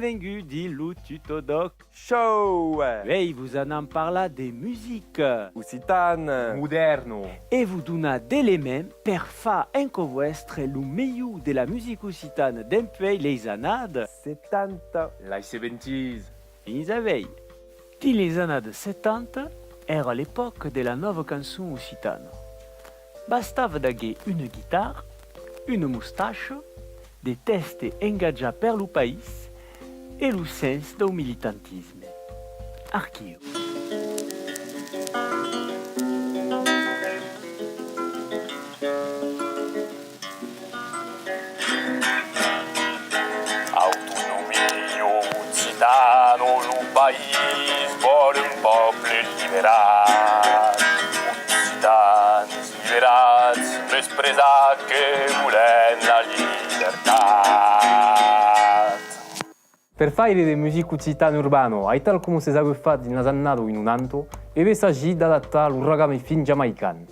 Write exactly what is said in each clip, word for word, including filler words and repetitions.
Benvengut dins lo Tuto D'Òc Show! Uèi vos anam parlar de musica occitana modèrna e vos donar d'elements per far en cò vòstre lo melhor de la musica occitana dempuèi leis annadas setanta, lai seventies, fins a uèi. Dins leis annadas setanta, èra l'epòca de la nòva cançon occitana. Bastava d'aguer una guitarra, una mostacha, de tèxtes engatjats per lo país e lo sens dau militantisme. Arquiu. Autonomia occitana, lo país vòl un pòble liberat. Occitans liberats, mespresats que volèm la libertat. Per faire de musica occitana urbana, aital coma s'es agut fach dins las annadas oitanta, e ben s'agís d'adaptar lo raggamuffin jamaican.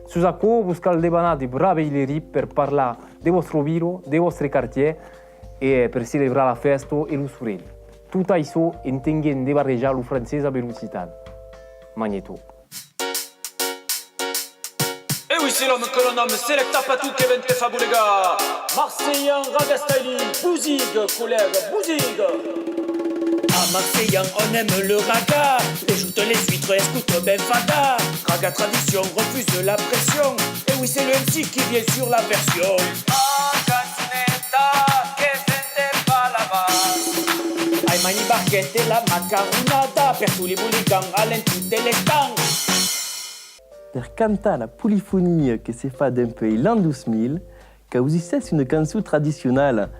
Sus aquò, vos cal debanar de braves hilariás per parlar de vòstra vila, de vòstre quartièr, e per celebrar la fèsta e lo sorelh. Tot aiçò en tenguent de barrejar lo francés amb l'occitan. Magneto. Et oui, c'est l'homme que l'on nomme Selecta Patou que vient te faire bouléga. Marseillan, ragga style, bouziga, collègue, bouziga. À Marseillan, on aime le raga. Les joutes, les huîtres, escoute ben fada. Raga tradition, refuse la pression. Et oui, c'est le M C qui vient sur la version. Ah, canzoneta, que sente pas la vache. Ai mani barquete la macaronada, per tu li buligan, alen tutte le stan. Per cantar la polifonia que se fa dempuèi l'an dos mil, causissètz una cançon tradicionala,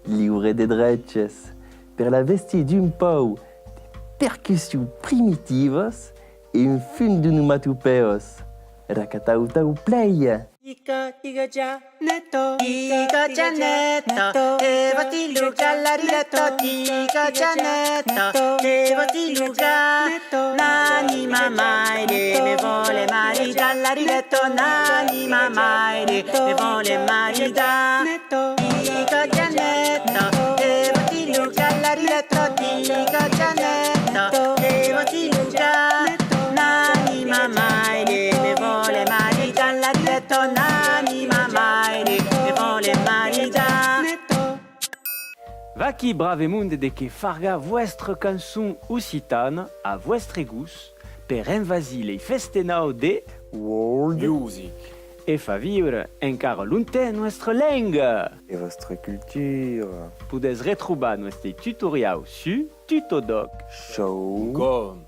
liure de dreches, per la vestir d'un pauc de percussions primitivas e un fum d'onomatopèas. Racatau tau play! Tico, tico, già netto. Tico, già netto. E voti lu già la riletto. Tico, già netto. E voti lu già. Nani mamai de me vole maridà la riletto. Nani mamai de me vole maridà. Dico già netto, e voti lu già la riletto, dico già netto, e voti lu già. Nani mamai de me vole maridà la riletto, nani mamai de me vole maridà. Vaquí brave monde de que fargar vòstra cançon occitana a vòstre gust per envasir lei festenaus de World Music e far viure encara longtemps nòstra lenga. E vòstra cultura. Podètz retrobar nòstre tutoriau sus Tuto D'Òc Show. Com.